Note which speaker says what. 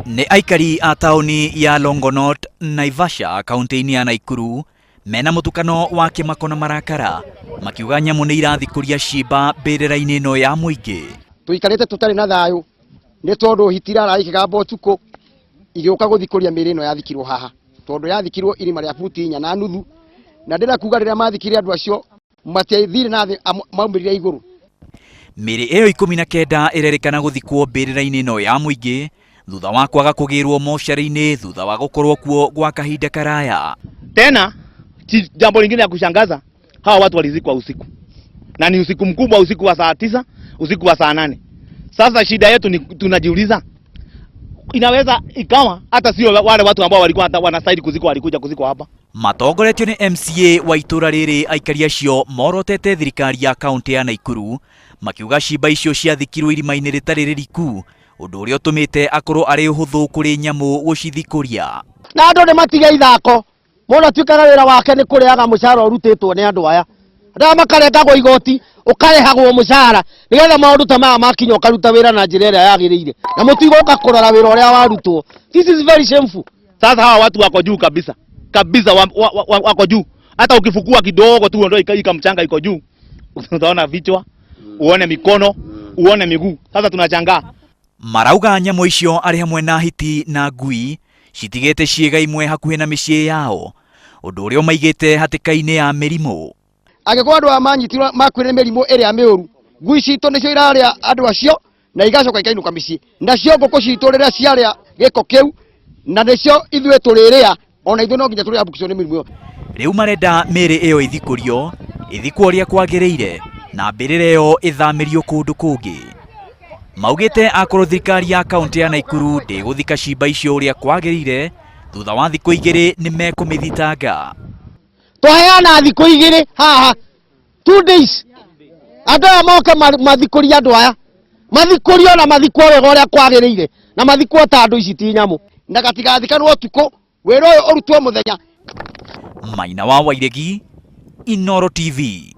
Speaker 1: Nĩ aikari a taũni ya Longonot, Naivasha, kaunti-inĩ ya Naikuru mena mũtukano wa kĩmako na marakara makiuga nyamũ nĩ irathikũria ciimba mbĩrĩra-inĩ ĩno ya mũingĩ.
Speaker 2: Tũikarĩte tũtarĩ na thayũ nĩ tondũ hiti irara ikĩgamba ũtukũ igĩũka gũthikũria mĩĩrĩ ĩno yathikirwo haha tondũ yathikirwo irima rĩa buti inya na nuthu na ndĩrenda kuga rĩrĩa mathikire andũ acio matiathire na thĩ maumĩrire igũrũ.
Speaker 1: Mĩĩrĩ ĩyo 19 ĩrerĩkana gũthikwo mbĩrĩra-inĩ ĩno ya mũingĩ thutha wa kwaga kũgĩrwo mocarĩ-inĩ thutha wa gũkorwo kuo gwa kahinda karaya.
Speaker 3: Tena jambo lingine ya kushangaza, hawa watu walizikwa usiku, na ni usiku mkubwa, usiku wa saa 9, usiku wa saa 8. Sasa shida yetu ni tunajiuliza, inaweza ikawa hata sio wale watu ambao walikuwa wanastahili kuzikwa walikuja kuzikwa hapa.
Speaker 1: Matongoretio nĩ MCA wa itũra rĩrĩ, aikari acio morotete thirikari ya kaunti ya Naikuru makiuga ciimba icio ciathikirwo irima-inĩ rĩtarĩ rĩriku, ũndũ ũrĩa ũtũmĩte akorwo arĩ ũhũthũ kũrĩ nyamũ gũcithikũria.
Speaker 2: Na andũ nĩ matige ithako, mũndũ atuĩkaga wĩra wake nĩ kũrĩaga mũcara ũrutĩtwo nĩ andũ aya. Andũ aya makarengagwo igoti, ũkarĩhagwo mũcara nĩgetha maũndũ ta maya makinya ũkaruta wĩra na njĩra ĩrĩa yagĩrĩire, na mũtigoka kũrora wĩra ũrĩa warutwo. This is very shameful.
Speaker 3: Sasa hawa watu wako juu kabisa kabisa, wako juu. Hata ukifukua kidogo tu ndio ika mchanga iko juu, utaona vichwa, uone mikono, uone miguu. Sasa tunashangaa.
Speaker 1: Marauga nyamũ icio arĩ hamwe na hiti na ngui citigĩte ciĩga imwe hakuhĩ na mĩciĩ yao, ũndũ ũrĩa ũmaigĩte hatĩka-inĩ ya mĩrimũ.
Speaker 2: Angĩkorwo andũ aya manyitirwo makuire mĩrimũ ĩrĩa mĩũru, ngui citũ nĩcio irarĩa andũ acio na igacoka ikainũka mĩciĩ, nacio ngũkũ citũ rĩrĩa ciarĩa gĩko kĩu na nĩcio ithuĩ tũrĩrĩa, ona ithuĩ no nginya tũrĩambũkicwo nĩ mĩrimũ ĩyo.
Speaker 1: Rĩu marenda mĩĩrĩ ĩyo ĩthikũrio, ĩthikwo ũrĩa kwagĩrĩire na mbĩrĩra ĩyo ĩthamĩrio kũndũ kũngĩ. Maugĩte akorwo thirikari ya kaunti ya Naikuru ndĩgũthika ciimba icio ũrĩa kwagĩrĩire, thutha wa thikũ 2 nĩ mekũmĩthitanga.
Speaker 2: Twaheana thikũ 2 haha, 2 days, andũ aya moke mathikũrie andũ aya, mathikũrio na mathikwo wega ũrĩa kwagĩrĩire, na mathikwo ta andũ ici ti nyamũ, na gatigathikanwo ũtukũ, wĩra ũyũ ũrutwo mũthenya.
Speaker 1: Maina wa Wairegi, Inooro TV.